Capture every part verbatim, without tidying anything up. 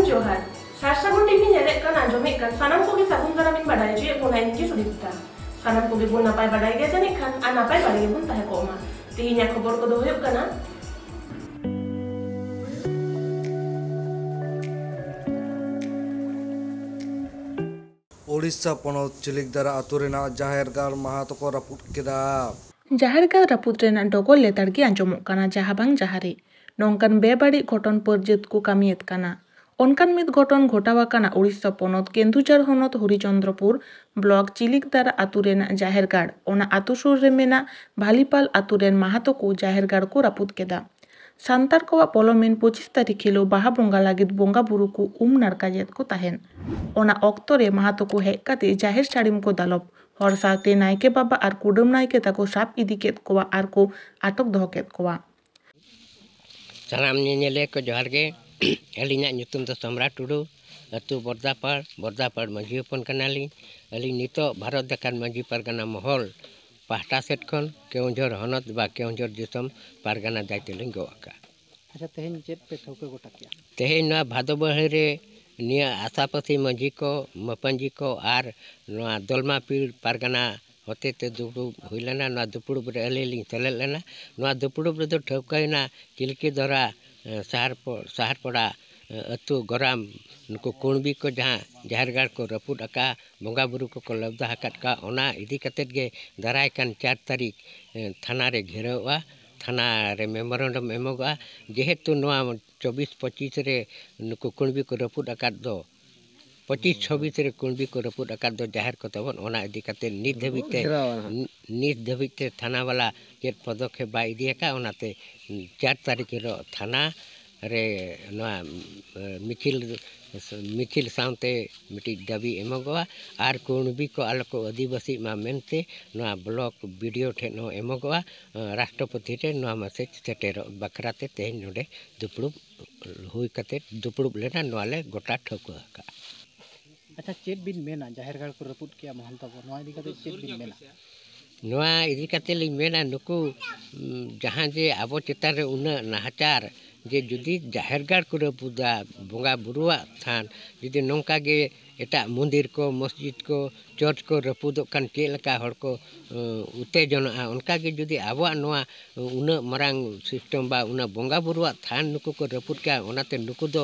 ᱡᱚᱦᱟᱨ᱾ ᱥᱟᱨᱥᱟᱹᱜᱩᱱ ᱴᱤᱵᱷᱤ ᱧᱮᱞᱮᱫ ᱠᱟᱱ, ᱟᱸᱡᱚᱢᱮᱫ ᱠᱟᱱ ᱥᱟᱱᱟᱢ ᱠᱚᱜᱮ ᱥᱟᱹᱜᱩᱱ ᱫᱟᱨᱟᱢᱤᱧ ᱵᱟᱰᱟᱭ ᱦᱚᱪᱚᱭᱮᱫ ᱵᱚᱱᱟ, ᱤᱧ ᱜᱮ ᱥᱩᱫᱤᱯᱛᱟ᱾ ᱥᱟᱱᱟᱢ ᱠᱚᱜᱮ ᱵᱚᱱ ᱱᱟᱯᱟᱭ ᱵᱟᱰᱟᱭ ᱜᱮᱭᱟ ᱡᱟᱹᱱᱤᱡ ᱠᱷᱟᱱ, ᱟᱨ ᱱᱟᱯᱟᱭ ᱵᱟᱲᱟ ᱜᱮᱵᱚᱱ ᱛᱟᱦᱮᱸ ᱠᱚᱜ ᱢᱟ᱾ ᱛᱮᱦᱮᱧᱟᱜ ᱠᱷᱚᱵᱚᱨ ᱠᱚᱫᱚ ᱦᱩᱭᱩᱜ ᱠᱟᱱᱟ, ᱳᱰᱤᱥᱟ ᱯᱚᱱᱚᱛ ᱪᱤᱞᱤᱠᱫᱟᱨᱟ ᱟᱹᱛᱩ ᱨᱮᱱᱟᱜ ᱡᱟᱦᱮᱨ ᱜᱟᱲ ᱢᱟᱦᱟᱛᱚ ᱠᱚ ᱨᱟᱹᱯᱩᱫ ᱠᱮᱫᱟ᱾ ᱡᱟᱦᱮᱨ ᱜᱟᱲ ᱨᱟᱹᱯᱩᱫ ᱨᱮᱱᱟᱜ ᱰᱚᱜᱚᱨ ᱞᱮᱛᱟᱲ ᱜᱮ ᱟᱸᱡᱚᱢᱚᱜ ᱠᱟᱱᱟ, ᱡᱟᱦᱟᱸ ᱵᱟᱝ ᱡᱟᱦᱟᱸ ᱨᱮ ᱱᱚᱝᱠᱟᱱ ᱵᱮᱵᱟᱹᱲᱤᱡ ᱜᱷᱚᱴᱚᱱ ᱯᱟᱹᱨᱡᱟᱹᱛ ᱠᱚ ᱠᱟᱹᱢᱤᱭᱮᱫ ᱠᱟᱱᱟ᱾ ᱚᱱᱠᱟᱱ ᱢᱤᱫ ᱜᱷᱚᱴᱚᱱ ᱜᱷᱚᱴᱟᱣ ᱟᱠᱟᱱᱟ ᱳᱰᱤᱥᱟ ᱯᱚᱱᱚᱛ ᱠᱮᱱᱫᱩᱡᱷᱚᱨ ᱦᱚᱱᱚᱛ ᱦᱚᱨᱤᱪᱚᱱᱫᱨᱚᱯᱩᱨ ᱵᱞᱚᱠ ᱪᱤᱞᱤᱠᱫᱟᱨᱟ ᱟᱹᱛᱩ ᱨᱮᱱᱟᱜ ᱡᱟᱦᱮᱨ ᱜᱟᱲ᱾ ᱚᱱᱟ ᱟᱹᱛᱩ ᱥᱩᱨ ᱨᱮ ᱢᱮᱱᱟᱜ ᱵᱷᱟᱞᱤᱯᱟᱞ ᱟᱹᱛᱩ ᱨᱮᱱ ᱢᱟᱦᱟᱛᱚ ᱠᱚ ᱡᱟᱦᱮᱨ ᱜᱟᱲ ᱠᱚ ᱨᱟᱹᱯᱩᱫ ᱠᱮᱫᱟ᱾ ᱥᱟᱱᱛᱟᱲ ᱠᱚᱣᱟᱜ ᱯᱚᱞᱚᱢᱮᱱ ᱯᱚᱸᱪᱤᱥ ᱛᱟᱹᱨᱤᱠᱷ ᱦᱤᱞᱳᱜ ᱵᱟᱦᱟ ᱵᱚᱸᱜᱟ ᱞᱟᱹᱜᱤᱫ ᱵᱚᱸᱜᱟ ᱵᱩᱨᱩ ᱠᱚ ᱩᱢ ᱱᱟᱲᱠᱟ ᱡᱮᱫ ᱠᱚ ᱛᱟᱦᱮᱸᱱ᱾ ᱚᱱᱟ ᱚᱠᱛᱚ ᱨᱮ ᱢᱟᱦᱟᱛᱚ ᱠᱚ ᱦᱮᱡ ᱠᱟᱛᱮ ᱡᱟᱦᱮᱨ ᱥᱟᱹᱲᱤᱢ ᱠᱚ ᱫᱟᱞᱚᱵ, ᱦᱚᱲ ᱥᱟᱶᱛᱮ ᱱᱟᱭᱠᱮ ᱵᱟᱵᱟ ᱟᱨ ᱠᱩᱰᱟᱹᱢ ᱱᱟᱭᱠᱮ ᱛᱟᱠᱚ ᱥᱟᱵ ᱤᱫᱤ ᱠᱮᱫ ᱠᱚᱣᱟ ᱟᱨ ᱠᱚ ᱟᱴᱚᱠ ᱫᱚᱦᱚ ᱠᱮᱫ ᱠᱚᱣᱟ᱾ ᱥᱟᱱᱟᱢ ᱧᱮᱧᱮᱞᱤᱭᱟᱹ ᱠᱚ ᱡᱚᱦᱟᱨ ᱜᱮ᱾ ᱟᱹᱞᱤᱧᱟᱜ ᱧᱩᱛᱩᱢ ᱫᱚ ᱥᱚᱢᱨᱟ ᱴᱩᱰᱩ, ᱟᱹᱛᱩ ᱵᱚᱨᱫᱟᱯᱟᱲ, ᱵᱚᱨᱫᱟᱯᱟᱲ ᱢᱟᱹᱡᱷᱤ ᱦᱚᱯᱚᱱ ᱠᱟᱱᱟᱞᱤᱧ᱾ ᱟᱹᱞᱤᱧ ᱱᱤᱛᱚᱜ ᱵᱷᱟᱨᱚᱛ ᱡᱟᱠᱟᱛ ᱢᱟᱹᱡᱷᱤ ᱯᱟᱨᱜᱟᱱᱟ ᱢᱚᱦᱚᱞ ᱯᱟᱦᱴᱟ ᱥᱮᱫ ᱠᱷᱚᱱ ᱠᱮᱣᱚᱱᱡᱷᱚᱨ ᱦᱚᱱᱚᱛ ᱵᱟ ᱠᱮᱣᱚᱱᱡᱷᱚᱨ ᱫᱤᱥᱚᱢ ᱯᱟᱨᱜᱟᱱᱟ ᱫᱟᱭᱤᱛᱛᱚ ᱞᱤᱧ ᱜᱚᱜ ᱟᱠᱟᱫᱼᱟ᱾ ᱟᱪᱪᱷᱟ, ᱛᱮᱦᱮᱧ ᱪᱮᱫ ᱯᱮ ᱴᱷᱟᱹᱣᱠᱟᱹ ᱜᱚᱴᱟ ᱠᱮᱜᱼᱟ? ᱛᱮᱦᱮᱧ ᱱᱚᱣᱟ ᱵᱷᱟᱫᱚ ᱵᱟᱹᱦᱤ ᱨᱮ ᱱᱤᱭᱟᱹ ᱟᱥᱟᱯᱟᱥᱤ ᱢᱟᱹᱡᱷᱤ ᱠᱚ, ᱢᱟᱹᱯᱟᱹᱧᱡᱤ ᱠᱚ ᱟᱨ ᱱᱚᱣᱟ ᱫᱚᱞᱢᱟ ᱯᱤᱲ ᱯᱟᱨᱜᱟᱱᱟ ᱦᱚᱛᱮᱛᱮ ᱫᱩᱯᱲᱩᱵ ᱦᱩᱭ ᱞᱮᱱᱟ᱾ ᱱᱚᱣᱟ ᱫᱩᱯᱲᱩᱵ ᱨᱮ ᱟᱹᱞᱤᱧ ᱞᱤᱧ ᱥᱮᱞᱮᱫ ᱞᱮᱱᱟ᱾ ᱱᱚᱣᱟ ᱫᱩᱯᱲᱩᱵ ᱨᱮᱫᱚ ᱴᱷᱟᱹᱣᱠᱟᱹᱭᱮᱱᱟ ᱪᱤᱞᱠᱤ ᱫᱷᱚᱨᱟ, ᱮ, ᱥᱟᱦᱟᱨᱯᱚ-, ᱥᱟᱦᱟᱨᱯᱚᱲᱟ, ᱮ, ᱟᱹᱛᱩ ᱜᱚᱨᱟᱢ ᱱᱩᱠᱩ ᱠᱩᱬᱵᱤ ᱠᱚ ᱡᱟᱦᱟᱸ ᱡᱟᱦᱮᱨ ᱜᱟᱲ ᱠᱚ ᱨᱟᱹᱯᱩᱫ ᱟᱠᱟᱫᱼᱟ, ᱵᱚᱸᱜᱟ ᱵᱩᱨᱩ ᱠᱚᱠᱚ ᱞᱟᱵᱫᱟ ᱟᱠᱟᱫ ᱠᱚᱣᱟ, ᱚᱱᱟ ᱤᱫᱤ ᱠᱟᱛᱮᱫ ᱜᱮ ᱫᱟᱨᱟᱭ ᱠᱟᱱ ᱪᱟᱨ ᱛᱟᱹᱨᱤᱠᱷ, ᱮ, ᱛᱷᱟᱱᱟ ᱨᱮ ᱜᱷᱮᱨᱟᱣᱚᱜᱼᱟ᱾ ᱛᱷᱟᱱᱟ ᱨᱮ ᱢᱮᱢᱳᱨᱮᱱᱰᱟᱢ ᱮᱢᱚᱜᱚᱜᱼᱟ᱾ ᱡᱮᱦᱮᱛᱩ ᱱᱚᱣᱟ ᱪᱚᱵᱵᱤᱥ ᱯᱚᱸᱪᱤᱥ ᱨᱮ ᱱᱩᱠᱩ ᱠᱩᱬᱵᱤ ᱠᱚ ᱨᱟᱹᱯᱩᱫ ᱟᱠᱟᱫ ᱫᱚ, ᱯᱚᱸᱪᱤᱥ ᱪᱷᱚᱵᱵᱤᱥ ᱨᱮ ᱠᱩᱬᱵᱤ ᱠᱚ ᱨᱟᱹᱯᱩᱫ ᱟᱠᱟᱫ ᱫᱚ ᱡᱟᱦᱮᱨ ᱠᱚ ᱛᱟᱵᱚᱱ, ᱚᱱᱟ ᱤᱫᱤ ᱠᱟᱛᱮ ᱱᱤᱛ ᱫᱷᱟᱹᱵᱤᱡ ᱛᱮ, ᱜᱷᱮᱨᱟᱣᱟ ᱱᱟᱦᱟᱜ᱾ ᱱᱤᱛ ᱫᱷᱟᱹᱵᱤᱡ ᱛᱮ ᱛᱷᱟᱱᱟ ᱵᱟᱞᱟ ᱪᱮᱫ ᱯᱚᱫᱚᱠᱷᱮᱯ ᱵᱟᱭ ᱤᱫᱤ ᱟᱠᱟᱫ, ᱚᱱᱟᱛᱮ ᱪᱟᱨ ᱛᱟᱹᱨᱤᱠᱷ ᱦᱤᱞᱳᱜ ᱛᱷᱟᱱᱟ ᱨᱮ ᱱᱚᱣᱟ, ᱮ, ᱢᱤᱪᱷᱤᱞ, ᱢᱤᱪᱷᱤᱞ ᱥᱟᱶᱛᱮ ᱢᱤᱫᱴᱤᱡ ᱫᱟᱹᱵᱤ ᱮᱢᱚᱜᱚᱜᱼᱟ᱾ ᱟᱨ ᱠᱩᱬᱵᱤ ᱠᱚ ᱟᱞᱚ ᱠᱚ ᱟᱹᱫᱤᱵᱟᱹᱥᱤᱜ ᱢᱟ ᱢᱮᱱᱛᱮ ᱱᱚᱣᱟ ᱵᱞᱚᱠ ᱵᱤ ᱰᱤ ᱳ ᱴᱷᱮᱱ ᱦᱚᱸ ᱮᱢᱚᱜᱚᱜᱼᱟ᱾ ᱮ, ᱨᱟᱥᱴᱨᱚᱯᱚᱛᱤ ᱴᱷᱮᱱ ᱱᱚᱣᱟ ᱢᱮᱥᱮᱡᱽ ᱥᱮᱴᱮᱨᱚᱜ ᱵᱟᱠᱷᱨᱟ ᱛᱮ ᱛᱮᱦᱮᱧ ᱱᱚᱰᱮ ᱫᱩᱯᱲᱩᱵ ᱦᱩᱭ ᱠᱟᱛᱮ ᱫᱩᱯᱲᱩᱵ ᱞᱮᱱᱟ, ᱱᱚᱣᱟ ᱞᱮ ᱜᱚᱴᱟ ᱴᱷᱟᱹᱣᱠᱟᱹ ᱟᱠᱟᱫᱼᱟ᱾ ᱟᱪᱪᱷᱟ, ᱪᱮᱫ ᱵᱤᱱ ᱢᱮᱱᱟ, ᱡᱟᱦᱮᱨ ᱜᱟᱲ ᱠᱚ ᱨᱟᱹᱯᱩᱫ ᱠᱮᱜᱼᱟ ᱢᱚᱦᱚᱞ ᱛᱟᱵᱚ, ᱱᱚᱣᱟ ᱤᱫᱤ ᱠᱟᱛᱮ ᱪᱮᱫ ᱵᱤᱱ ᱢᱮᱱᱟ? ᱱᱚᱣᱟ ᱤᱫᱤ ᱠᱟᱛᱮ ᱞᱤᱧ ᱢᱮᱱᱟ, ᱱᱩᱠᱩ, ᱩᱢ, ᱡᱟᱦᱟᱸ ᱡᱮ ᱟᱵᱚ ᱪᱮᱛᱟᱱ ᱨᱮ ᱩᱱᱟᱹᱜ ᱱᱟᱦᱟᱪᱟᱨ, ᱡᱮ ᱡᱩᱫᱤ ᱡᱟᱦᱮᱨ ᱜᱟᱲ ᱠᱚ ᱨᱟᱹᱯᱩᱫᱟ, ᱵᱚᱸᱜᱟ ᱵᱩᱨᱩᱣᱟᱜ ᱛᱷᱟᱱ, ᱡᱩᱫᱤ ᱱᱚᱝᱠᱟ ᱜᱮ ᱮᱴᱟᱜ ᱢᱚᱱᱫᱤᱨ ᱠᱚ, ᱢᱚᱥᱡᱤᱫ ᱠᱚ, ᱪᱚᱨᱪ ᱠᱚ ᱨᱟᱹᱯᱩᱫᱚᱜ ᱠᱷᱟᱱ ᱪᱮᱫ ᱞᱮᱠᱟ ᱦᱚᱲ ᱠᱚ, ᱩᱛᱮᱡᱚᱱᱚᱜᱼᱟ? ᱚᱱᱠᱟ ᱜᱮ ᱡᱩᱫᱤ ᱟᱵᱚᱣᱟᱜ ᱱᱚᱣᱟ ᱩᱱᱟᱹᱜ ᱢᱟᱨᱟᱝ ᱥᱤᱥᱴᱮᱢ ᱵᱟ ᱩᱱᱟᱹᱜ ᱵᱚᱸᱜᱟ ᱵᱩᱨᱩᱣᱟᱜ ᱛᱷᱟᱱ ᱱᱩᱠᱩ ᱠᱚ ᱨᱟᱹᱯᱩᱫ ᱠᱟᱜᱼᱟ, ᱚᱱᱟᱛᱮ ᱱᱩᱠᱩ ᱫᱚ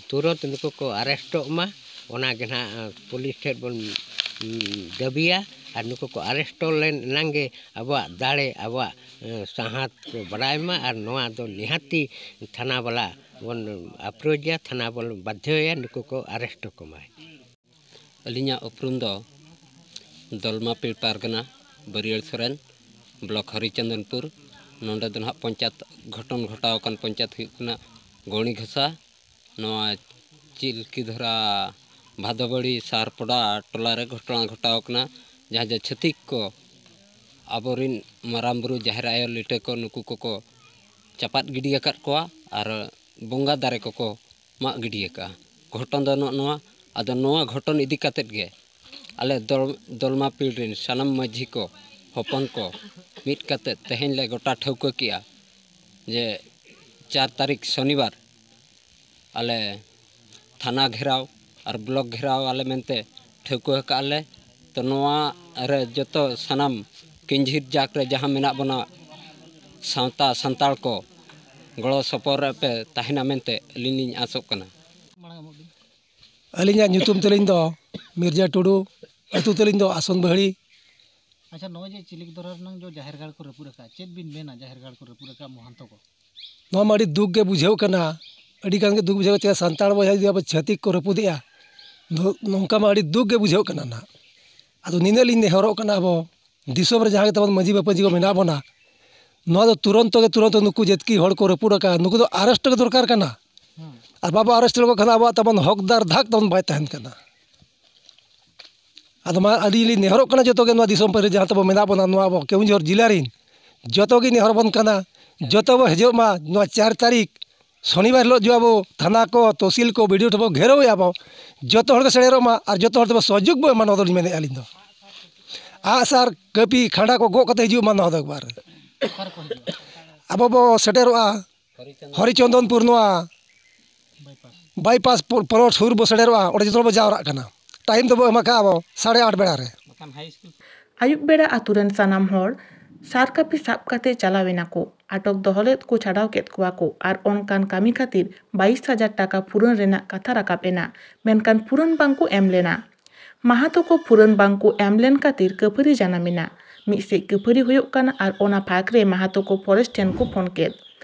ᱛᱩᱨᱚᱛ ᱱᱩᱠᱩ ᱠᱚ ᱟᱨᱮᱥᱴᱚᱜ ᱢᱟ, ᱚᱱᱟ ᱜᱮ ᱱᱟᱦᱟᱜ ᱯᱩᱞᱤᱥ ᱴᱷᱮᱱ ᱵᱚᱱ, ᱩᱸ, ᱫᱟᱹᱵᱤᱭᱟ᱾ ᱟᱨ ᱱᱩᱠᱩ ᱠᱚ ᱟᱨᱮᱥᱴᱚ ᱞᱮᱱ ᱮᱱᱟᱝ ᱜᱮ ᱟᱵᱚᱣᱟᱜ ᱫᱟᱲᱮ, ᱟᱵᱚᱣᱟᱜ, ᱮᱸ, ᱥᱟᱦᱟᱛ ᱠᱚ ᱵᱟᱲᱟᱭ ᱢᱟ᱾ ᱟᱨ ᱱᱚᱣᱟ ᱫᱚ ᱱᱤᱦᱟᱹᱛᱤ ᱛᱷᱟᱱᱟ ᱵᱟᱞᱟ ᱵᱚᱱ ᱟᱯᱨᱳᱪᱟ, ᱛᱷᱟᱱᱟ ᱵᱚᱱ ᱵᱟᱫᱽᱫᱷᱚᱭᱟ, ᱱᱩᱠᱩ ᱠᱚ ᱟᱨᱮᱥᱴ ᱠᱚᱢᱟᱭ᱾ ᱟᱹᱞᱤᱧᱟᱜ ᱩᱯᱨᱩᱢ ᱫᱚ ᱫᱚᱞᱢᱟ ᱯᱤᱲ ᱯᱟᱨᱜᱟᱱᱟ, ᱵᱟᱹᱨᱤᱭᱟᱹᱲ ᱥᱚᱨᱮᱱ, ᱵᱞᱚᱠ ᱦᱚᱨᱤᱪᱚᱸᱫᱚᱱᱯᱩᱨ᱾ ᱱᱚᱰᱮ ᱫᱚ ᱱᱟᱦᱟᱜ ᱯᱚᱧᱪᱟᱭᱮᱛ, ᱜᱷᱚᱴᱚᱱ ᱜᱷᱚᱴᱟᱣ ᱟᱠᱟᱱ ᱯᱚᱧᱪᱟᱭᱮᱛ ᱦᱩᱭᱩᱜ ᱠᱟᱱᱟ ᱜᱚᱲᱤ ᱜᱷᱟᱥᱟ᱾ ᱱᱚᱣᱟ ᱪᱤᱞᱠᱤ ᱫᱷᱚᱨᱟ ᱵᱷᱟᱫᱚᱵᱟᱲᱤ ᱥᱟᱨᱯᱚᱰᱟ ᱴᱚᱞᱟ ᱨᱮ ᱜᱷᱚᱴᱚᱱᱟ ᱜᱷᱚᱴᱟᱣ ᱟᱠᱟᱱᱟ, ᱡᱟᱦᱟᱸ ᱡᱮ ᱪᱷᱟᱹᱛᱤᱠ ᱠᱚ ᱟᱵᱚᱨᱤᱱ ᱢᱟᱨᱟᱝ ᱵᱩᱨᱩ, ᱡᱟᱦᱮᱨ ᱟᱭᱳ ᱞᱤᱴᱟᱹ ᱠᱚ ᱱᱩᱠᱩ ᱠᱚᱠᱚ ᱪᱟᱯᱟᱫ ᱜᱤᱰᱤ ᱟᱠᱟᱫ ᱠᱚᱣᱟ ᱟᱨ ᱵᱚᱸᱜᱟ ᱫᱟᱨᱮ ᱠᱚᱠᱚ ᱢᱟᱜ ᱜᱤᱰᱤ ᱟᱠᱟᱫᱼᱟ᱾ ᱜᱷᱚᱴᱚᱱ ᱫᱚ ᱱᱚᱜᱼᱚ ᱱᱚᱣᱟ᱾ ᱟᱫᱚ ᱱᱚᱣᱟ ᱜᱷᱚᱴᱚᱱ ᱤᱫᱤ ᱠᱟᱛᱮᱫ ᱜᱮ ᱟᱞᱮ ᱫᱚᱞ-, ᱫᱚᱞᱢᱟ ᱯᱤᱲ ᱨᱮᱱ ᱥᱟᱱᱟᱢ ᱢᱟᱹᱡᱷᱤ ᱠᱚ, ᱦᱚᱯᱚᱱ ᱠᱚ ᱢᱤᱫ ᱠᱟᱛᱮᱫ ᱛᱮᱦᱮᱧ ᱞᱮ ᱜᱚᱴᱟ ᱴᱷᱟᱹᱣᱠᱟᱹ ᱠᱮᱜᱼᱟ ᱡᱮ ᱪᱟᱨ ᱛᱟᱹᱨᱤᱠᱷ ᱥᱚᱱᱤᱵᱟᱨ ᱟᱞᱮ ᱛᱷᱟᱱᱟ ᱜᱷᱮᱨᱟᱣ ᱟᱨ ᱵᱞᱚᱠ ᱜᱷᱮᱨᱟᱣ ᱟᱞᱮ ᱢᱮᱱᱛᱮ ᱴᱷᱟᱹᱣᱠᱟᱹ ᱟᱠᱟᱫᱼᱟ ᱞᱮ᱾ ᱛᱚ ᱱᱚᱣᱟ ᱨᱮ ᱡᱚᱛᱚ ᱥᱟᱱᱟᱢ ᱠᱤᱧᱡᱷᱤᱨ ᱡᱟᱠ ᱨᱮ ᱡᱟᱦᱟᱸ ᱢᱮᱱᱟᱜ ᱵᱚᱱᱟ ᱥᱟᱶᱛᱟ ᱥᱟᱱᱛᱟᱲ ᱠᱚ ᱜᱚᱲᱚ ᱥᱚᱯᱚᱦᱚᱫ ᱨᱮ ᱯᱮ ᱛᱟᱦᱮᱱᱟ ᱢᱮᱱᱛᱮ ᱟᱹᱞᱤᱧ ᱞᱤᱧ ᱟᱸᱥᱚᱜ ᱠᱟᱱᱟ᱾ ᱢᱟᱲᱟᱝ ᱮᱢᱚᱜ ᱵᱤᱱ᱾ ᱟᱹᱞᱤᱧᱟᱜ ᱧᱩᱛᱩᱢ ᱛᱟᱹᱞᱤᱧ ᱫᱚ ᱢᱤᱨᱡᱟ ᱴᱩᱰᱩ, ᱟᱹᱛᱩ ᱛᱟᱹᱞᱤᱧ ᱫᱚ ᱟᱥᱚᱱ ᱵᱟᱹᱦᱲᱤ᱾ ᱟᱪᱪᱷᱟ, ᱱᱚᱜᱼᱚᱭ ᱡᱮ ᱪᱤᱞᱤᱠ ᱫᱚᱨᱟ ᱨᱮᱱᱟᱜ ᱡᱚ ᱡᱟᱦᱮᱨ ᱜᱟᱲ ᱠᱚ ᱨᱟᱹᱯᱩᱫ ᱟᱠᱟᱫ, ᱪᱮᱫ ᱵᱤᱱ ᱢᱮᱱᱟ ᱡᱟᱦᱮᱨ ᱜᱟᱲ ᱠᱚ ᱨᱟᱹᱯᱩᱫ ᱟᱠᱟᱫ ᱢᱚᱦᱟᱱᱛᱚ ᱠᱚ? ᱱᱚᱣᱟ ᱢᱟ ᱟᱹᱰᱤ ᱫᱩᱠ ᱜᱮ ᱵᱩᱡᱷᱟᱹᱜ ᱠᱟᱱᱟ, ᱟᱹᱰᱤ ᱜᱟᱱ ᱜᱮ ᱫᱩᱠ ᱵᱩᱡᱷᱟᱹᱜ ᱠᱟᱱᱟ᱾ ᱥᱟᱱᱛᱟᱲ ᱵᱚᱭᱦᱟ ᱡᱩᱫᱤ ᱟᱵᱚ ᱪᱷᱟᱹᱛᱤᱠ ᱠᱚ ᱨᱟᱹᱯᱩᱫᱮᱜᱼᱟ, ᱱᱚ-, ᱱᱚᱝᱠᱟ ᱢᱟ ᱟᱹᱰᱤ ᱫᱩᱠ ᱜᱮ ᱵᱩᱡᱷᱟᱹᱜ ᱠᱟᱱᱟ ᱱᱟᱦᱟᱜ᱾ ᱟᱫᱚ ᱱᱤᱱᱟᱹᱜ ᱞᱤᱧ ᱱᱮᱦᱚᱨᱚᱜ ᱠᱟᱱᱟ, ᱟᱵᱚ ᱫᱤᱥᱚᱢ ᱨᱮ ᱡᱟᱦᱟᱸ ᱜᱮ ᱛᱟᱵᱚᱱ ᱢᱟᱹᱡᱷᱤ ᱢᱟᱯᱟᱡᱷᱤ ᱠᱚ ᱢᱮᱱᱟᱜ ᱵᱚᱱᱟ, ᱱᱚᱣᱟ ᱫᱚ ᱛᱩᱨᱚᱱᱛᱚ ᱜᱮ ᱛᱩᱨᱚᱱᱛᱚ ᱱᱩᱠᱩ ᱡᱟᱹᱛᱠᱤ ᱦᱚᱲ ᱠᱚ ᱨᱟᱹᱯᱩᱫ ᱟᱠᱟᱫ, ᱱᱩᱠᱩ ᱫᱚ ᱟᱨᱮᱥᱴ ᱜᱮ ᱫᱚᱨᱠᱟᱨ ᱠᱟᱱᱟ᱾ ᱟᱨ ᱵᱟᱵᱚ ᱟᱨᱮᱥᱴ ᱞᱮᱠᱚ ᱠᱷᱟᱱ ᱟᱵᱚᱣᱟᱜ ᱛᱟᱵᱚᱱ ᱦᱚᱠᱫᱟᱨ ᱫᱷᱟᱠ ᱛᱟᱵᱚᱱ ᱵᱟᱭ ᱛᱟᱦᱮᱱ ᱠᱟᱱᱟ᱾ ᱟᱫᱚ ᱢᱟ ᱟᱹᱞᱤᱧ ᱞᱤᱧ ᱱᱮᱦᱚᱨᱚᱜ ᱠᱟᱱᱟ ᱡᱚᱛᱚ ᱜᱮ ᱱᱚᱣᱟ ᱫᱤᱥᱚᱢ ᱯᱟᱹᱨᱤ ᱡᱟᱦᱟᱸ ᱛᱟᱵᱚ ᱢᱮᱱᱟᱜ ᱵᱚᱱᱟ, ᱱᱚᱣᱟ ᱟᱵᱚ ᱠᱮᱣᱚᱱᱡᱷᱚᱨ ᱡᱮᱞᱟ ᱨᱤᱱ ᱡᱚᱛᱚ ᱜᱮ ᱱᱮᱦᱚᱨ ᱵᱚᱱ ᱠᱟᱱᱟ, ᱡᱚᱛᱚ ᱵᱚ ᱦᱤᱡᱩᱜ ᱢᱟ ᱱᱚᱣᱟ ᱪᱟᱨ ᱛᱟᱹᱨᱤᱠᱷ ᱥᱚᱱᱤᱵᱟᱨ ᱦᱤᱞᱳᱜ ᱡᱮ ᱟᱵᱚ ᱛᱷᱟᱱᱟ ᱠᱚ, ᱛᱚᱦᱥᱤᱞ ᱠᱚ, ᱵᱤ ᱰᱤ ᱳ ᱴᱷᱮᱱ ᱵᱚ ᱜᱷᱮᱨᱟᱣᱮᱫᱼᱟ ᱵᱚ, ᱡᱚᱛᱚ ᱦᱚᱲ ᱠᱚ ᱥᱮᱴᱮᱨᱚᱜ ᱢᱟ ᱟᱨ ᱡᱚᱛᱚ ᱦᱚᱲ ᱛᱮᱵᱚ ᱥᱚᱦᱚᱡᱳᱜᱽ ᱵᱚ ᱮᱢᱟ, ᱱᱚᱣᱟ ᱫᱚᱞᱤᱧ ᱢᱮᱱᱮᱫᱼᱟ ᱟᱹᱞᱤᱧ ᱫᱚ᱾ ᱟᱜᱼᱥᱟᱨ, ᱠᱟᱹᱯᱤ, ᱠᱷᱟᱸᱰᱟ ᱠᱚ ᱜᱚᱜ ᱠᱟᱛᱮ ᱦᱤᱡᱩᱜ ᱢᱟ ᱱᱚᱣᱟ ᱫᱚ ᱮᱠᱵᱟᱨ᱾ ᱚᱠᱟ ᱨᱮᱠᱚ ᱦᱤᱡᱩᱜᱼᱟ? ᱟᱵᱚ ᱵᱚ ᱥᱮᱴᱮᱨᱚᱜᱼᱟ ᱦᱚᱨᱤᱪᱚᱱᱫᱚᱱᱯᱩᱨ ᱱᱚᱣᱟ ᱵᱟᱭᱯᱟᱥ ᱯᱚ-, ᱯᱚᱞᱚᱴ ᱥᱩᱨ ᱵᱚ ᱥᱮᱴᱮᱨᱚᱜᱼᱟ, ᱚᱸᱰᱮ ᱡᱚᱛᱚ ᱦᱚᱲ ᱵᱚ ᱡᱟᱣᱨᱟᱜ ᱠᱟᱱᱟ᱾ ᱴᱟᱭᱤᱢ ᱫᱚᱵᱚ ᱮᱢ ᱟᱠᱟᱫᱼᱟ ᱟᱵᱚ ᱥᱟᱲᱮ ᱟᱴ ᱵᱮᱲᱟ ᱨᱮ᱾ ᱟᱹᱭᱩᱵ ᱵᱮᱲᱟ ᱟᱛᱳ ᱨᱮᱱ ᱥᱟᱱᱟᱢ ᱦᱚᱲ ᱥᱟᱨ ᱠᱟᱹᱯᱤ ᱥᱟᱵ ᱠᱟᱛᱮ ᱪᱟᱞᱟᱣ ᱮᱱᱟ ᱠᱚ᱾ ᱟᱴᱚᱠ ᱫᱚᱦᱚ ᱞᱮᱫ ᱠᱚ ᱪᱷᱟᱰᱟᱣ ᱠᱮᱫ ᱠᱚᱣᱟ ᱠᱚ ᱟᱨ ᱚᱱᱠᱟᱱ ᱠᱟᱹᱢᱤ ᱠᱷᱟᱹᱛᱤᱨ ᱵᱟᱭᱤᱥ ᱦᱟᱡᱟᱨ ᱴᱟᱠᱟ ᱯᱷᱩᱨᱟᱹᱱ ᱨᱮᱱᱟᱜ ᱠᱟᱛᱷᱟ ᱨᱟᱠᱟᱵ ᱮᱱᱟ᱾ ᱢᱮᱱᱠᱷᱟᱱ ᱯᱷᱩᱨᱟᱹᱱ ᱵᱟᱝ ᱠᱚ ᱮᱢ ᱞᱮᱱᱟ᱾ ᱢᱟᱦᱟᱛᱚ ᱠᱚ ᱯᱷᱩᱨᱟᱹᱱ ᱵᱟᱝ ᱠᱚ ᱮᱢ ᱞᱮᱱ ᱠᱷᱟᱹᱛᱤᱨ ᱠᱟᱹᱯᱷᱟᱹᱨᱤ ᱡᱟᱱᱟᱢ ᱮᱱᱟ᱾ ᱢᱤᱫ ᱥᱮᱫ ᱠᱟᱹᱯᱷᱟᱹᱨᱤ ᱦᱩᱭᱩᱜ ᱠᱟᱱᱟ ᱟᱨ ᱚᱱᱟ ᱯᱷᱟᱸᱠ ᱨᱮ ᱢᱟᱦᱟᱛᱚ ᱠᱚ ᱯᱷᱚᱨᱮᱥᱴ ᱴᱷᱮᱱ ᱠᱚ ᱯᱷᱳᱱ ᱠᱮᱫ᱾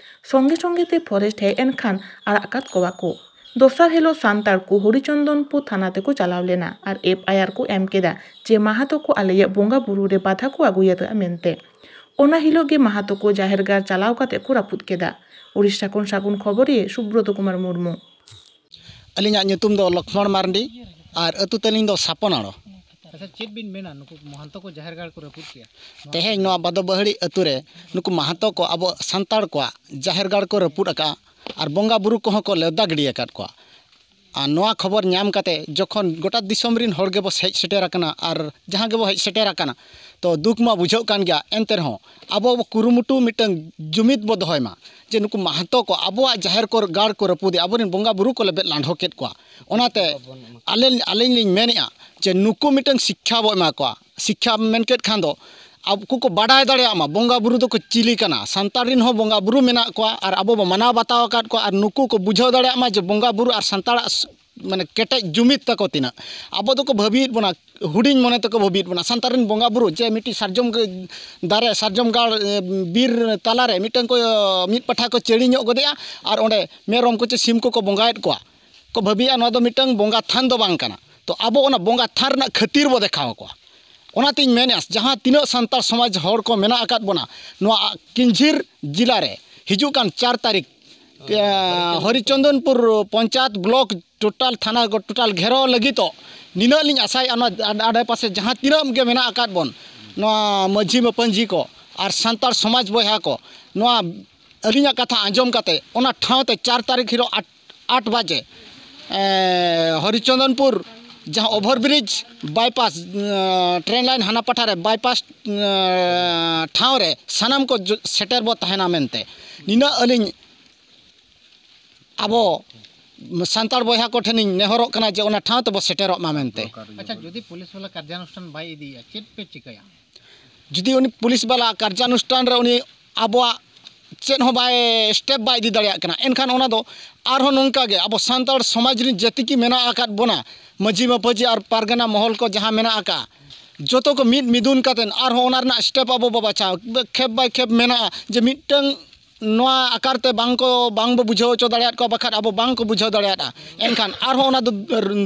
ᱥᱚᱸᱜᱮ ᱥᱚᱸᱜᱮ ᱛᱮ ᱯᱷᱚᱨᱮᱥᱴ ᱦᱮᱡ ᱮᱱ ᱠᱷᱟᱱ ᱟᱲᱟᱜ ᱠᱟᱫ ᱠᱚᱣᱟ ᱠᱚ᱾ ᱫᱚᱥᱟᱨ ᱦᱤᱞᱳᱜ ᱥᱟᱱᱛᱟᱲ ᱠᱚ ᱦᱚᱨᱤᱪᱚᱱᱫᱚᱱᱯᱩᱨ ᱛᱷᱟᱱᱟ ᱛᱮᱠᱚ ᱪᱟᱞᱟᱣ ᱞᱮᱱᱟ ᱟᱨ ᱮᱯᱷ ᱟᱭ ᱟᱨ ᱠᱚ ᱮᱢ ᱠᱮᱫᱟ ᱡᱮ ᱢᱟᱦᱟᱛᱚ ᱠᱚ ᱟᱞᱮᱭᱟᱜ ᱵᱚᱸᱜᱟ ᱵᱩᱨᱩ ᱨᱮ ᱵᱟᱫᱷᱟ ᱠᱚ ᱟᱹᱜᱩᱭᱮᱫᱟ ᱢᱮᱱᱛᱮ᱾ ᱚᱱᱟ ᱦᱤᱞᱳᱜ ᱜᱮ ᱢᱟᱦᱟᱛᱚ ᱠᱚ ᱡᱟᱦᱮᱨ ᱜᱟᱲ ᱪᱟᱞᱟᱣ ᱠᱟᱛᱮ ᱠᱚ ᱨᱟᱹᱯᱩᱫ ᱠᱮᱫᱟ᱾ ᱩᱲᱤᱥᱥᱟ ᱠᱷᱚᱱ ᱥᱟᱹᱜᱩᱱ ᱠᱷᱚᱵᱚᱨᱤᱭᱟᱹ ᱥᱩᱵᱨᱚᱛ ᱠᱩᱢᱟᱨ ᱢᱩᱨᱢᱩ᱾ ᱟᱹᱞᱤᱧᱟᱜ ᱧᱩᱛᱩᱢ ᱫᱚ ᱞᱚᱠᱷᱢᱚᱬ ᱢᱟᱨᱰᱤ ᱟᱨ ᱟᱹᱛᱩ ᱛᱟᱹᱞᱤᱧ ᱫᱚ ᱥᱟᱯᱚᱱᱟᱲᱚ᱾ ᱟᱪᱪᱷᱟ, ᱪᱮᱫ ᱵᱤᱱ ᱢᱮᱱᱟ, ᱱᱩᱠᱩ ᱢᱚᱦᱟᱱᱛᱚ ᱠᱚ ᱡᱟᱦᱮᱨ ᱜᱟᱲ ᱠᱚ ᱨᱟᱹᱯᱩᱫ ᱠᱮᱜᱼᱟ? ᱛᱮᱦᱮᱧ ᱱᱚᱣᱟ ᱵᱟᱫᱚ ᱵᱟᱹᱦᱲᱤ ᱟᱹᱛᱩ ᱨᱮ ᱱᱩᱠᱩ ᱢᱟᱦᱟᱛᱚ ᱠᱚ ᱟᱵᱚ ᱥᱟᱱᱛᱟᱲ ᱠᱚᱣᱟᱜ ᱡᱟᱦᱮᱨ ᱜᱟᱲ ᱠᱚ ᱨᱟᱹᱯᱩᱫ ᱟᱠᱟᱫᱼᱟ ᱟᱨ ᱵᱚᱸᱜᱟ ᱵᱩᱨᱩ ᱠᱚᱦᱚᱸ ᱠᱚ ᱞᱮᱣᱫᱟ ᱜᱤᱰᱤ ᱟᱠᱟᱫ ᱠᱚᱣᱟ᱾ ᱟᱨ ᱱᱚᱣᱟ ᱠᱷᱚᱵᱚᱨ ᱧᱟᱢ ᱠᱟᱛᱮ ᱡᱚᱠᱷᱚᱱ ᱜᱚᱴᱟ ᱫᱤᱥᱚᱢ ᱨᱤᱱ ᱦᱚᱲ ᱜᱮᱵᱚ ᱦᱮᱡ ᱥᱮᱴᱮᱨ ᱟᱠᱟᱱᱟ ᱟᱨ ᱡᱟᱦᱟᱸ ᱜᱮᱵᱚ ᱦᱮᱡ ᱥᱮᱴᱮᱨ ᱟᱠᱟᱱᱟ, ᱛᱚ ᱫᱩᱠ ᱢᱟ ᱵᱩᱡᱷᱟᱹᱜ ᱠᱟᱱ ᱜᱮᱭᱟ, ᱮᱱᱛᱮ ᱨᱮᱦᱚᱸ ᱟᱵᱚ ᱵᱚ ᱠᱩᱨᱩᱢᱩᱴᱩ ᱢᱤᱫᱴᱟᱝ ᱡᱩᱢᱤᱫ ᱵᱚ ᱫᱚᱦᱚᱭ ᱢᱟ ᱡᱮ ᱱᱩᱠᱩ ᱢᱟᱦᱟᱛᱚ ᱠᱚ ᱟᱵᱚᱣᱟᱜ ᱡᱟᱦᱮᱨ ᱠᱚ ᱜᱟᱲ ᱠᱚ ᱨᱟᱹᱯᱩᱫᱮᱜᱼᱟ, ᱟᱵᱚᱨᱮᱱ ᱵᱚᱸᱜᱟ ᱵᱩᱨᱩ ᱠᱚ ᱞᱮᱵᱮᱫ ᱞᱟᱸᱰᱷᱚ ᱠᱮᱫ ᱠᱚᱣᱟ᱾ ᱚᱱᱟᱛᱮ ᱟᱞᱮ, ᱟᱹᱞᱤᱧ ᱞᱤᱧ ᱢᱮᱱᱮᱫᱼᱟ ᱡᱮ ᱱᱩᱠᱩ ᱢᱤᱫᱴᱟᱝ ᱥᱤᱠᱠᱷᱟ ᱵᱚ ᱮᱢᱟ ᱠᱚᱣᱟ᱾ ᱥᱤᱠᱠᱷᱟ ᱢᱮᱱ ᱠᱮᱫ ᱠᱷᱟᱱ ᱫᱚ ᱟᱵᱚ ᱠᱚ ᱵᱟᱰᱟᱭ ᱫᱟᱲᱮᱭᱟᱜ ᱢᱟ ᱵᱚᱸᱜᱟ ᱵᱩᱨᱩ ᱫᱚᱠᱚ ᱪᱤᱞᱤ ᱠᱟᱱᱟ, ᱥᱟᱱᱛᱟᱲ ᱨᱮᱱ ᱦᱚᱸ ᱵᱚᱸᱜᱟ ᱵᱩᱨᱩ ᱢᱮᱱᱟᱜ ᱠᱚᱣᱟ ᱟᱨ ᱟᱵᱚ ᱵᱚ ᱢᱟᱱᱟᱣ ᱵᱟᱛᱟᱣ ᱟᱠᱟᱫ ᱠᱚᱣᱟ, ᱟᱨ ᱱᱩᱠᱩ ᱠᱚ ᱵᱩᱡᱷᱟᱹᱣ ᱫᱟᱲᱮᱭᱟᱜ ᱢᱟ ᱡᱮ ᱵᱚᱸᱜᱟ ᱵᱩᱨᱩ ᱟᱨ ᱥᱟᱱᱛᱟᱲᱟᱜ ᱥ-, ᱢᱟᱱᱮ ᱠᱮᱴᱮᱡ ᱡᱩᱢᱤᱫ ᱛᱟᱠᱚ ᱛᱤᱱᱟᱹᱜ᱾ ᱟᱵᱚ ᱫᱚᱠᱚ ᱵᱷᱟᱹᱵᱤᱭᱮᱫ ᱵᱚᱱᱟ, ᱦᱩᱰᱤᱧ ᱢᱚᱱᱮ ᱛᱮᱠᱚ ᱵᱷᱟᱹᱵᱤᱭᱮᱫ ᱵᱚᱱᱟ᱾ ᱥᱟᱱᱛᱟᱲ ᱨᱮᱱ ᱵᱚᱸᱜᱟ ᱵᱩᱨᱩ ᱡᱮ ᱢᱤᱫᱴᱤᱡ ᱥᱟᱨᱡᱚᱢ ᱜ-, ᱫᱟᱨᱮ, ᱥᱟᱨᱡᱚᱢ ᱜᱟᱲ, ᱮ, ᱵᱤᱨ ᱛᱟᱞᱟᱨᱮ ᱢᱤᱫᱴᱟᱝ ᱠᱚ, ᱢᱤᱫ ᱯᱟᱴᱷᱟ ᱠᱚ ᱪᱟᱹᱲᱤ ᱧᱚᱜ ᱜᱚᱫᱮᱜᱼᱟ ᱟᱨ ᱚᱸᱰᱮ ᱢᱮᱨᱚᱢ ᱠᱚ ᱪᱮ ᱥᱤᱢ ᱠᱚᱠᱚ ᱵᱚᱸᱜᱟᱭᱮᱫ ᱠᱚᱣᱟ᱾ ᱠᱚ ᱵᱷᱟᱹᱵᱤᱭᱟ ᱱᱚᱣᱟ ᱫᱚ ᱢᱤᱫᱴᱟᱝ ᱵᱚᱸᱜᱟ ᱛᱷᱟᱱ ᱫᱚ ᱵᱟᱝ ᱠᱟᱱᱟ᱾ ᱛᱚ ᱟᱵᱚ ᱚᱱᱟ ᱵᱚᱸᱜᱟ ᱛᱷᱟᱱ ᱨᱮᱱᱟᱜ ᱠᱷᱟᱹᱛᱤᱨ ᱵᱚ ᱫᱮᱠᱷᱟᱣ ᱟᱠᱚᱣᱟ᱾ ᱚᱱᱟᱛᱤᱧ ᱢᱮᱱᱮᱫᱼᱟ, ᱡᱟᱦᱟᱸ ᱛᱤᱱᱟᱹᱜ ᱥᱟᱱᱛᱟᱲ ᱥᱚᱢᱟᱡᱽ ᱦᱚᱲ ᱠᱚ ᱢᱮᱱᱟᱜ ᱟᱠᱟᱫ ᱵᱚᱱᱟ, ᱱᱚᱣᱟ ᱠᱤᱧᱡᱷᱤᱨ ᱡᱮᱞᱟ ᱨᱮ ᱦᱤᱡᱩᱜ ᱠᱟᱱ ᱪᱟᱨ ᱛᱟᱹᱨᱤᱠᱷ, ᱮ, ᱦᱚᱨᱤᱪᱚᱱᱫᱚᱱᱯᱩᱨ ᱯᱚᱧᱪᱟᱭᱮᱛ ᱵᱞᱚᱠ ᱴᱳᱴᱟᱞ ᱛᱷᱟᱱᱟ ᱴᱳᱴᱟᱞ ᱜᱷᱮᱨᱟᱣ ᱞᱟᱹᱜᱤᱫᱚᱜ, ᱱᱤᱱᱟᱹᱜ ᱞᱤᱧ ᱟᱥᱟᱭᱮᱫᱼᱟ, ᱱᱚᱣᱟ ᱟᱰ-, ᱟᱰᱮᱯᱟᱥᱮ ᱡᱟᱦᱟᱸ ᱛᱤᱱᱟᱹᱜ ᱜᱮ ᱢᱮᱱᱟᱜ ᱟᱠᱟᱫ ᱵᱚᱱ, ᱱᱚᱣᱟ ᱢᱟᱹᱡᱷᱤ ᱢᱟᱯᱟᱹᱡᱷᱤ ᱠᱚ ᱟᱨ ᱥᱟᱱᱛᱟᱲ ᱥᱚᱢᱟᱡᱽ ᱵᱚᱭᱦᱟ ᱠᱚ, ᱱᱚᱣᱟ ᱟᱹᱞᱤᱧᱟᱜ ᱠᱟᱛᱷᱟ ᱟᱸᱡᱚᱢ ᱠᱟᱛᱮ ᱚᱱᱟ ᱴᱷᱟᱶ ᱛᱮ ᱪᱟᱨ ᱛᱟᱹᱨᱤᱠᱷ ᱦᱤᱞᱳᱜ ᱟᱴ, ᱟᱴ ᱵᱟᱡᱮ, ᱮ, ᱦᱚᱨᱤᱪᱚᱸᱫᱚᱱᱯᱩᱨ ᱡᱟᱦᱟᱸ ᱳᱵᱷᱟᱨ ᱵᱨᱤᱡᱽ ᱵᱟᱭᱯᱟᱥ, ᱮ, ᱴᱨᱮᱱ ᱞᱟᱭᱤᱱ ᱦᱟᱱᱟ ᱯᱟᱴᱷᱟ ᱨᱮ ᱵᱟᱭᱯᱟᱥ, ᱮ, ᱴᱷᱟᱶ ᱨᱮ ᱥᱟᱱᱟᱢ ᱠᱚ ᱡᱚ-, ᱥᱮᱴᱮᱨ ᱵᱚ ᱛᱟᱦᱮᱱᱟ ᱢᱮᱱᱛᱮ ᱱᱤᱱᱟᱹᱜ ᱟᱹᱞᱤᱧ ᱟᱵᱚ ᱥᱟᱱᱛᱟᱲ ᱵᱚᱭᱦᱟ ᱠᱚ ᱴᱷᱮᱱᱤᱧ ᱱᱮᱦᱚᱨᱚᱜ ᱠᱟᱱᱟ ᱡᱮ ᱚᱱᱟ ᱴᱷᱟᱶ ᱛᱮᱵᱚ ᱥᱮᱴᱮᱨᱚᱜ ᱢᱟ ᱢᱮᱱᱛᱮ᱾ ᱟᱪᱪᱷᱟ, ᱡᱩᱫᱤ ᱯᱩᱞᱤᱥ ᱵᱟᱞᱟ ᱠᱟᱨᱡᱟᱱᱩᱥᱴᱷᱟᱱ ᱵᱟᱭ ᱤᱫᱤᱭᱟ, ᱪᱮᱫ ᱯᱮ ᱪᱤᱠᱟᱹᱭᱟ? ᱡᱩᱫᱤ ᱩᱱᱤ ᱯᱩᱞᱤᱥ ᱵᱟᱞᱟ ᱠᱟᱨᱡᱟᱱᱩᱥᱴᱷᱟᱱ ᱨᱮ ᱩᱱᱤ ᱟᱵᱚᱣᱟᱜ ᱪᱮᱫ ᱦᱚᱸ ᱵᱟᱭ, ᱥᱴᱮᱯ ᱵᱟᱭ ᱤᱫᱤ ᱫᱟᱲᱮᱭᱟᱜ ᱠᱟᱱᱟ, ᱮᱱᱠᱷᱟᱱ ᱚᱱᱟ ᱫᱚ ᱟᱨᱦᱚᱸ ᱱᱚᱝᱠᱟ ᱜᱮ ᱟᱵᱚ ᱥᱟᱱᱛᱟᱲ ᱥᱚᱢᱟᱡᱽ ᱨᱤᱱ ᱡᱟᱹᱛᱤ ᱠᱤ ᱢᱮᱱᱟᱜ ᱟᱠᱟᱫ ᱵᱚᱱᱟ, ᱢᱟᱹᱡᱷᱤ ᱢᱟᱯᱟᱹᱡᱷᱤ ᱟᱨ ᱯᱟᱨᱜᱟᱱᱟ ᱢᱚᱦᱚᱞ ᱠᱚ ᱡᱟᱦᱟᱸ ᱢᱮᱱᱟᱜ ᱟᱠᱟᱫ, ᱡᱚᱛᱚ ᱠᱚ ᱢᱤᱫ ᱢᱤᱫᱩᱱ ᱠᱟᱛᱮᱫ ᱟᱨᱦᱚᱸ ᱚᱱᱟ ᱨᱮᱱᱟᱜ ᱥᱴᱮᱯ ᱟᱵᱚ ᱵᱚ ᱵᱟᱪᱷᱟᱣ᱾ ᱠᱷᱮᱯ ᱵᱟᱭ ᱠᱷᱮᱯ ᱢᱮᱱᱟᱜᱼᱟ ᱡᱮ ᱢᱤᱫᱴᱟᱝ ᱱᱚᱣᱟ ᱟᱠᱟᱨ ᱛᱮ ᱵᱟᱝ ᱠᱚ, ᱵᱟᱝ ᱵᱚ ᱵᱩᱡᱷᱟᱹᱣ ᱦᱚᱪᱚ ᱫᱟᱲᱮᱭᱟᱫ ᱠᱚᱣᱟ, ᱵᱟᱠᱷᱟᱱ ᱟᱵᱚ ᱵᱟᱝ ᱠᱚ ᱵᱩᱡᱷᱟᱹᱣ ᱫᱟᱲᱮᱭᱟᱫᱼᱟ᱾ ᱮᱱᱠᱷᱟᱱ ᱟᱨᱦᱚᱸ ᱚᱱᱟ ᱫᱚ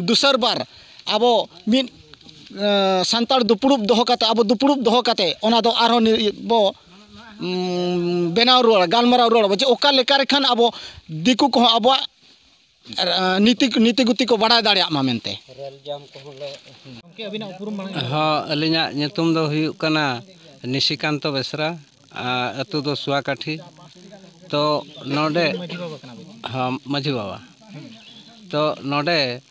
ᱫᱚᱥᱟᱨ ᱵᱟᱨ ᱟᱵᱚ ᱢᱤᱫ, ᱮ, ᱥᱟᱱᱛᱟᱲ ᱫᱩᱯᱲᱩᱵ ᱫᱚᱦᱚ ᱠᱟᱛᱮ, ᱟᱵᱚ ᱫᱩᱯᱲᱩᱵ ᱫᱚᱦᱚ ᱠᱟᱛᱮ ᱚᱱᱟ ᱫᱚ ᱟᱨᱦᱚᱸ ᱱᱤ-, ᱵᱚ, ᱩᱢ, ᱵᱮᱱᱟᱣ ᱨᱩᱣᱟᱹᱲᱟ, ᱜᱟᱞᱢᱟᱨᱟᱣ ᱨᱩᱣᱟᱹᱲᱟ ᱵᱚ ᱡᱮ ᱚᱠᱟ ᱞᱮᱠᱟ ᱨᱮᱠᱷᱟᱱ ᱟᱵᱚ ᱫᱤᱠᱩ ᱠᱚᱦᱚᱸ ᱟᱵᱚᱣᱟᱜ, ᱮ, ᱱᱤᱛᱤ, ᱱᱤᱛᱤ ᱜᱩᱛᱤ ᱠᱚ ᱵᱟᱲᱟᱭ ᱫᱟᱲᱮᱭᱟᱜ ᱢᱟ ᱢᱮᱱᱛᱮ᱾ ᱜᱚᱢᱠᱮ, ᱟᱹᱵᱤᱱᱟᱜ ᱩᱯᱨᱩᱢ ᱢᱟᱲᱟᱝ᱾ ᱦᱚᱸ, ᱟᱹᱞᱤᱧᱟᱜ ᱧᱩᱛᱩᱢ ᱫᱚ ᱦᱩᱭᱩᱜ ᱠᱟᱱᱟ ᱱᱤᱥᱤᱠᱟᱱᱛᱚ ᱵᱮᱥᱨᱟ, ᱟᱨ ᱟᱹᱛᱩ ᱫᱚ ᱥᱩᱣᱟᱠᱟᱴᱷᱤ᱾ ᱛᱚ ᱱᱚᱰᱮ, ᱢᱟᱹᱡᱷᱤ ᱵᱟᱵᱟ ᱠᱟᱱᱟ ᱵᱤᱱ? ᱦᱚᱸ, ᱢᱟᱹᱡᱷᱤ ᱵᱟᱵᱟ᱾ ᱛᱚ ᱱᱚᱰᱮ,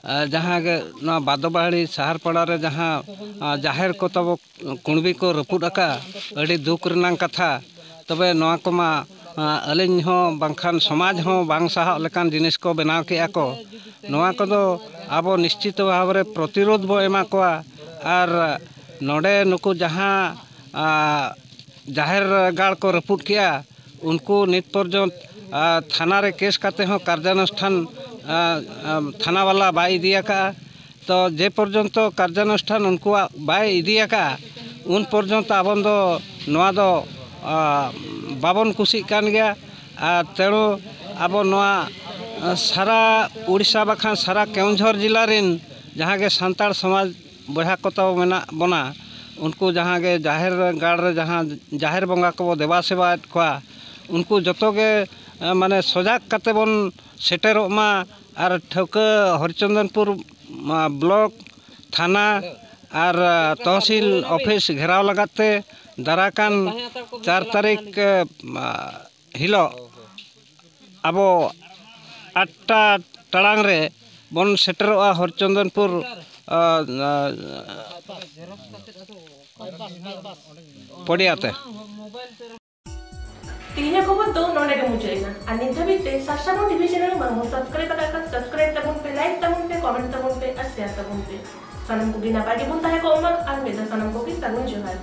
ᱟᱨ ᱡᱟᱦᱟᱸ ᱜᱮ ᱱᱚᱣᱟ ᱵᱟᱫᱚᱵᱟᱦᱟᱲᱤ ᱥᱟᱦᱟᱨ ᱯᱟᱲᱟ ᱨᱮ ᱡᱟᱦᱟᱸ, ᱟᱨ ᱡᱟᱦᱮᱨ ᱠᱚ ᱛᱟᱵᱚ ᱠᱩᱬᱵᱤ ᱠᱚ ᱨᱟᱹᱯᱩᱫ ᱟᱠᱟᱫᱼᱟ, ᱟᱹᱰᱤ ᱫᱩᱠ ᱨᱮᱱᱟᱜ ᱠᱟᱛᱷᱟ᱾ ᱛᱚᱵᱮ ᱱᱚᱣᱟ ᱠᱚᱢᱟ, ᱟᱨ ᱟᱹᱞᱤᱧ ᱦᱚᱸ ᱵᱟᱝᱠᱷᱟᱱ ᱥᱚᱢᱟᱡᱽ ᱦᱚᱸ ᱵᱟᱝ ᱥᱟᱦᱟᱜ ᱞᱮᱠᱟᱱ ᱡᱤᱱᱤᱥ ᱠᱚ ᱵᱮᱱᱟᱣ ᱠᱮᱫᱼᱟ ᱠᱚ᱾ ᱱᱚᱣᱟ ᱠᱚᱫᱚ ᱟᱵᱚ ᱱᱤᱥᱪᱤᱛ ᱵᱷᱟᱵᱽ ᱨᱮ ᱯᱨᱚᱛᱤᱨᱳᱫᱷ ᱵᱚ ᱮᱢᱟ ᱠᱚᱣᱟ᱾ ᱟᱨ ᱱᱚᱰᱮ ᱱᱩᱠᱩ ᱡᱟᱦᱟᱸ, ᱟᱨ ᱡᱟᱦᱮᱨ ᱜᱟᱲ ᱠᱚ ᱨᱟᱹᱯᱩᱫ ᱠᱮᱜᱼᱟ, ᱩᱱᱠᱩ ᱱᱤᱛ ᱯᱚᱨᱡᱚᱱᱛ, ᱟᱨ ᱛᱷᱟᱱᱟ ᱨᱮ ᱠᱮᱥ ᱠᱟᱛᱮ ᱦᱚᱸ ᱠᱟᱨᱡᱟᱱᱩᱥᱴᱷᱟᱱ, ᱟᱨ, ᱟᱨ ᱛᱷᱟᱱᱟ ᱵᱟᱞᱟ ᱵᱟᱭ ᱤᱫᱤ ᱟᱠᱟᱫᱼᱟ᱾ ᱛᱚ ᱡᱮ ᱯᱚᱨᱡᱚᱱᱛᱚ ᱠᱟᱨᱡᱟᱱᱩᱥᱴᱷᱟᱱ ᱩᱱᱠᱩᱣᱟᱜ ᱵᱟᱭ ᱤᱫᱤ ᱟᱠᱟᱫᱼᱟ, ᱩᱱ ᱯᱚᱨᱡᱚᱱᱛᱚ ᱟᱵᱚ ᱫᱚ ᱱᱚᱣᱟ ᱫᱚ, ᱟᱨ, ᱵᱟᱵᱚᱱ ᱠᱩᱥᱤᱜ ᱠᱟᱱ ᱜᱮᱭᱟ᱾ ᱟᱨ ᱛᱮᱬᱩ ᱟᱵᱚ ᱱᱚᱣᱟ, ᱟᱨ, ᱥᱟᱨᱟ ᱩᱲᱤᱥᱥᱟ ᱵᱟᱠᱷᱟᱱ ᱥᱟᱨᱟ ᱠᱮᱣᱚᱱᱡᱷᱚᱨ ᱡᱮᱞᱟ ᱨᱮᱱ ᱡᱟᱦᱟᱸ ᱜᱮ ᱥᱟᱱᱛᱟᱲ ᱥᱚᱢᱟᱡᱽ ᱵᱚᱭᱦᱟ ᱠᱚ ᱛᱟᱵᱚ ᱢᱮᱱᱟᱜ ᱵᱚᱱᱟ, ᱩᱱᱠᱩ ᱡᱟᱦᱟᱸ ᱜᱮ ᱡᱟᱦᱮᱨ ᱜᱟᱲ ᱨᱮ ᱡᱟᱦᱟᱸ ᱡᱟᱦᱮᱨ ᱵᱚᱸᱜᱟ ᱠᱚᱵᱚ ᱫᱮᱵᱟ ᱥᱮᱵᱟᱭᱮᱫ ᱠᱚᱣᱟ, ᱩᱱᱠᱩ ᱡᱚᱛᱚ ᱜᱮ, ᱮ, ᱢᱟᱱᱮ ᱥᱚᱡᱟᱜᱽ ᱠᱟᱛᱮ ᱵᱚᱱ ᱥᱮᱴᱮᱨᱚᱜ ᱢᱟ᱾ ᱟᱨ ᱴᱷᱟᱹᱣᱠᱟᱹ ᱦᱚᱨᱤᱪᱚᱸᱫᱚᱱᱯᱩᱨ, ᱢᱟ, ᱵᱞᱚᱠ, ᱛᱷᱟᱱᱟ ᱟᱨ, ᱮ, ᱛᱚᱦᱥᱤᱞ ᱚᱯᱷᱤᱥ ᱜᱷᱮᱨᱟᱣ ᱞᱟᱜᱟᱫ ᱛᱮ ᱫᱟᱨᱟᱠᱟᱱ ᱪᱟᱨ ᱛᱟᱹᱨᱤᱠᱷ, ᱮ, ᱢᱟ, ᱦᱤᱞᱳᱜ ᱟᱵᱚ ᱟᱴᱴᱟ ᱴᱟᱲᱟᱝ ᱨᱮ ᱵᱚᱱ ᱥᱮᱴᱮᱨᱚᱜᱼᱟ ᱦᱚᱨᱤᱪᱚᱸᱫᱚᱱᱯᱩᱨ, ᱟ, ᱟ, ᱯᱚᱰᱤᱭᱟ ᱛᱮ᱾ ᱛᱮᱦᱮᱧᱟᱜ ᱠᱷᱚᱵᱚᱨ ᱫᱚ ᱱᱚᱰᱮ ᱜᱮ ᱢᱩᱪᱟᱹᱫ ᱮᱱᱟ᱾ ᱟᱨ ᱱᱤᱛ ᱫᱷᱟᱹᱵᱤᱡ ᱛᱮ ᱥᱟᱨᱥᱟᱢᱚᱱ ᱴᱤᱵᱷᱤ ᱪᱮᱱᱮᱞ ᱵᱟᱝ ᱵᱚᱱ ᱥᱟᱵᱥᱠᱨᱟᱭᱤᱵ ᱟᱠᱟᱫ ᱠᱷᱟᱱ ᱥᱟᱵᱥᱠᱨᱟᱭᱤᱵ ᱛᱟᱵᱚᱱ ᱯᱮ, ᱞᱟᱭᱤᱠ ᱛᱟᱵᱚᱱ ᱯᱮ, ᱠᱚᱢᱮᱱᱴ ᱛᱟᱵᱚᱱ ᱯᱮ ᱟᱨ ᱥᱮᱭᱟᱨ ᱛᱟᱵᱚᱱ ᱯᱮ᱾ ᱥᱟᱱᱟᱢ ᱠᱚᱜᱮ ᱱᱟᱯᱟᱭ ᱜᱮᱵᱚᱱ ᱛᱟᱦᱮᱸ ᱠᱚᱜ ᱢᱟ᱾ ᱟᱨ ᱢᱤᱫ ᱫᱷᱟᱣ ᱥᱟᱱᱟᱢ ᱠᱚᱜᱮ ᱥᱟᱹᱜᱩᱱ ᱡᱚᱦᱟᱨ᱾